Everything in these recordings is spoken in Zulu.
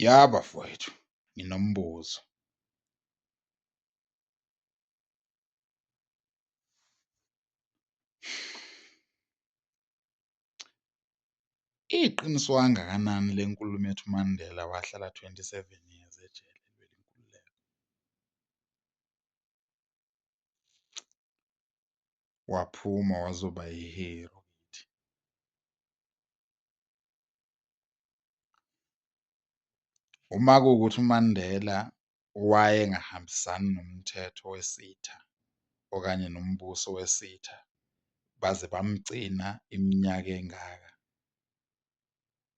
Ya bafowethu, nginombuzo. Iyiqiniso kangakanani le nkulumo ethi uMandela wahlala 27 years ejele elwela inkululeko? Waphuma wazoba i-hero kithi. Uma kuwukuthi uMandela wayengahambisani nomthetho wesitha okanye nombuso wesitha baze bamgcina iminyaka engaka,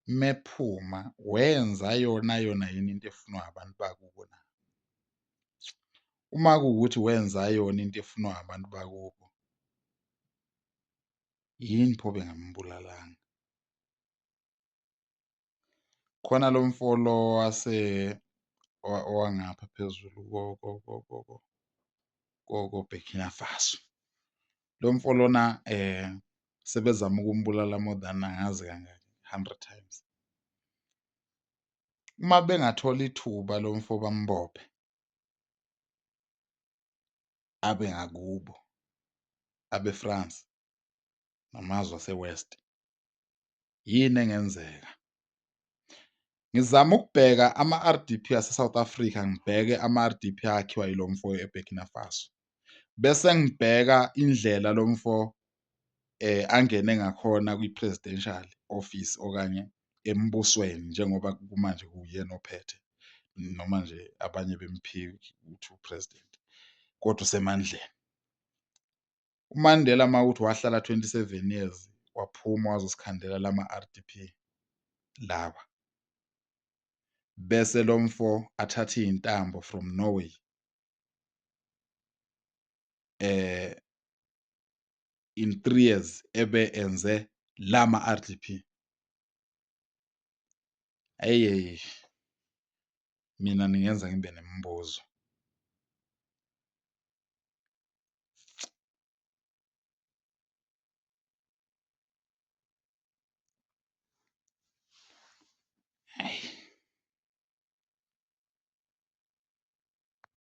mephuma wenza yona yona yini into efunwa abantu bakubo na? Uma kuwukuthi wenza yona into efunwa abantu bakubo, yini pho bengambulalanga? Khona lo mfo lo owangapha phezulu ko-Burkina Faso. Lo mfo lona sebezame ukumbulala more than angazi kangaki, hundred times. Uma bengathola ithuba lo mfo bambophe abe ngakubo, abe e-France namazwe ase-West, yini engenzeka? Ngizama ukubheka ama-R_D_P ase-South Africa, ngibheke ama-R_D_P akhiwa yilo mfo e-Burkina Faso, bese ngibheka indlela lo mfo angene ngakhona kwi-presidential office okanye embusweni njengoba kumanje kuwuyena ophethe noma nje abanye bemphika ukuthi u-president kodwa usemandleni. UMandela mawukuthi wahlala 27 years waphuma wazosikhandela lama-R_D_P lawa, bese lo mfo athathe iy'ntambo from Norway in 3 years ebe enze lama R_D_P. Eyi mina ningenza ngibe nemibuzo.